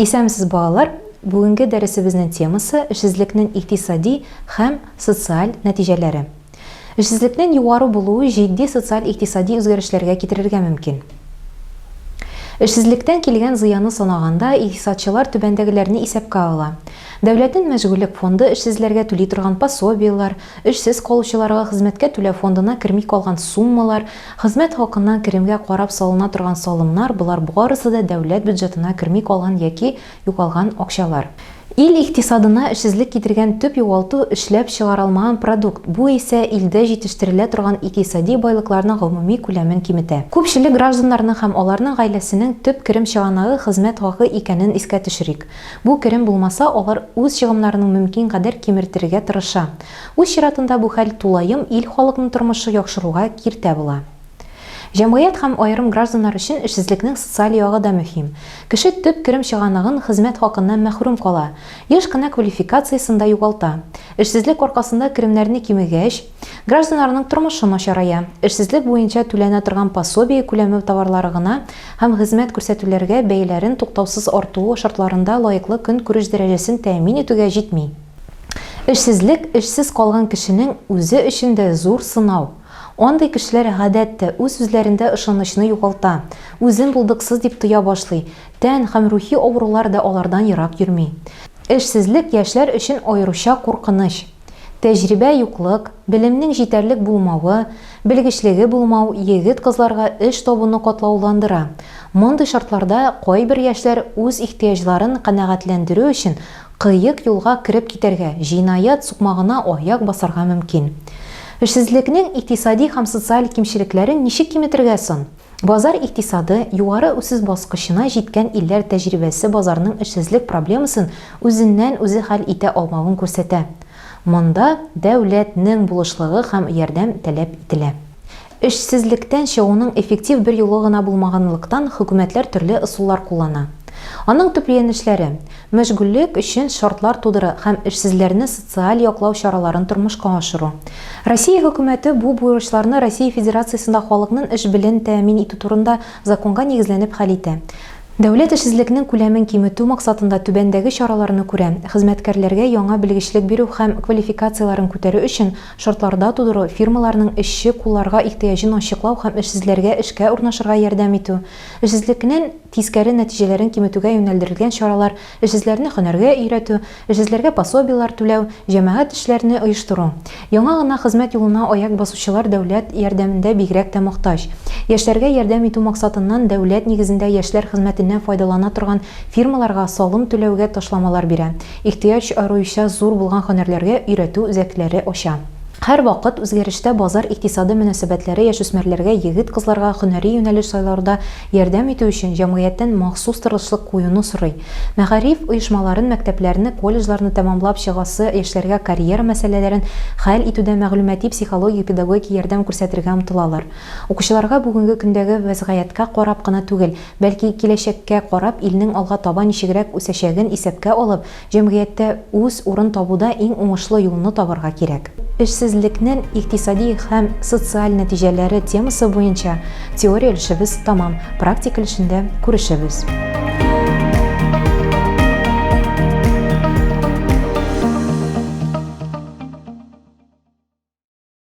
Исәнмесез, балалар! Бүгенге дәресебезнең темасы эшсезлекнең икътисади һәм социаль нәтиҗәләре. Эшсезлекнең югары булуы җитди социаль-икътисади үзгәрешләргә китерергә мөмкин. Эшсезлектән килгән зыянны санаганда, икътисадчылар түбәндәгеләрне исәпкә ала. Дәүләтнең мәшгульлек фонды эшсезләргә түли торган пособиеләр, эшсез калучыларга хезмәткә түләү фондына керми калган суммалар, хезмәт хакыннан керемгә карап салына торган салымнар, болар барысы да дәүләт бюджетына керми калган яки югалган акчалар. Ил икътисадына эшсезлек китергән төп югалту, эшләп чыгарылмаган продукт, бу исә илдә җитештерелә торган икътисади байлыкларның гомуми күләмен киметә. Күпчелек гражданнарның һәм аларның гаиләсенең төп керем чыганагы хезмәт хакы икәнен искә төшерик. Бу керем булмаса, алар үз чыгымнарының мөмкин кадәр кимертергә тырыша. Үз чиратында бу хәл тулаем ил халыкның тормышы яхшыруга киртә була. Җәмгыять һәм аерым гражданнар өчен эшсезлекнең социаль ягы да мөһим. Кеше төп керем чыганагын, хезмәт хакыннан мәхрүм кала. Еш кына квалификациясен дә югалта. Эшсезлек аркасында керемнәрне кимегәч, гражданнарның тормышы начарая. Эшсезлек буенча түләнә торган пособие күләме товарлары гына һәм хезмәт күрсәтүләргә бәяләрен туктаусыз артуы шартларында лаеклы көнкүреш дәрәҗәсен тәэмин итүгә җитми. Эшсезлек, эшсез калган кешенең үзе өчен дә зур сынау. Андый кешеләр, гадәттә, үз-үзләрендә ышанычны югалта, үзен булдыксыз дип тоя башлый, тән һәм рухи авырулар да алардан ерак йөрми. Эшсезлек яшьләр өчен аеруча куркыныч. Тәҗрибә юклык, белемнең җитәрлек булмавы, белгечлеге булмау егет-кызларга эш табуны катлауландыра. Мондый шартларда кайбер яшьләр үз ихтыяҗларын канәгатьләндерү өчен Кыек юлга кереп китәргә, җинаять сукмагына аяк басарга мөмкин. Эшсезлекнең икътисади һәм социаль кимчелекләрен ничек киметергә сон? Базар икътисады югары үсеш баскычына җиткән илләр тәҗрибәсе базарның эшсезлек проблемасын үзеннән-үзе хәл итә алмавын күрсәтә. Монда дәүләтнең булышлыгы һәм ярдәм таләп ителә. Эшсезлектән чыгуның эффектив бер юлы гына булмаганлыктан, хөкүмәтләр төрле ысуллар куллана. Аның төп юнәлешләре, мәшгульлек өчен шартлар тудыры һәм эшсезләрне социаль яклау чараларын тормышка ашыру. Россия хөкүмәте бу бурычларны Россия Федерациясендә халыкнын эш белен тәэмин итү турында законга нигезләнеп хәл итә. Дәүләт эшсезлекнең күләмен киметү максатында түбәндәге чараларны күрә, хезмәткәрләргә яңа белгечлек бирү һәм квалификацияләрен күтәрү өчен шартларда тудыру, фирмаларның эшче кулларга ихтыяҗын ачыклау һәм эшсезләргә эшкә урнашырга ярдәм итү, эшсезлекнен тискәре нәтиҗәләрен киметүгә юнәлдерелгән чаралар, эшсезләрне һөнәргә өйрәтү, эшсезләргә пособиеләр түләү, җәмәгать эшләрне оештыру. Яңа гына хезмәт юлына аяк басучылар дәүләт ярдәмендә бигрәк тә мохтаҗ. Яшьләргә ярдәм итү максатыннан дәүләт нигезендә яшьләр хезмәтеннән файдалана торган фирмаларга салым түләүгә ташламалар бирә, ихтыяҗ аеруча зур булган һөнәрләргә өйрәтү үзәкләре ача. Һәрвакыт үзгәрештә базар икътисады мөнәсәбәтләре яшүсмерләргә, егет-кызларга һөнәри юнәлеш сайлауда ярдәм итү өчен җәмгыятьтән махсус тырышлык куюны сорый. Мәгариф оешмаларын, мәктәпләрне, колледжларны тәмамлап чыгасы яшьләргә карьера мәсьәләләрен хәл итүдә мәгълүмати-психологик, педагогик ярдәм күрсәтергә омтылалар. Укучыларга бүгенге көндәге вәзгыятькә карап кына түгел, бәлки киләчәккә карап, илнең алга таба ничегрәк үсәчәген исәпкә алып, Җәмгыятьтә үз урын табуда иң уңышлы юлны табарга кирәк. Эшсезлекнен икътисади һәм социаль нәтиҗәләре темасы буенча теория өлешебез тәмам, практик өлешендә күрешәбез.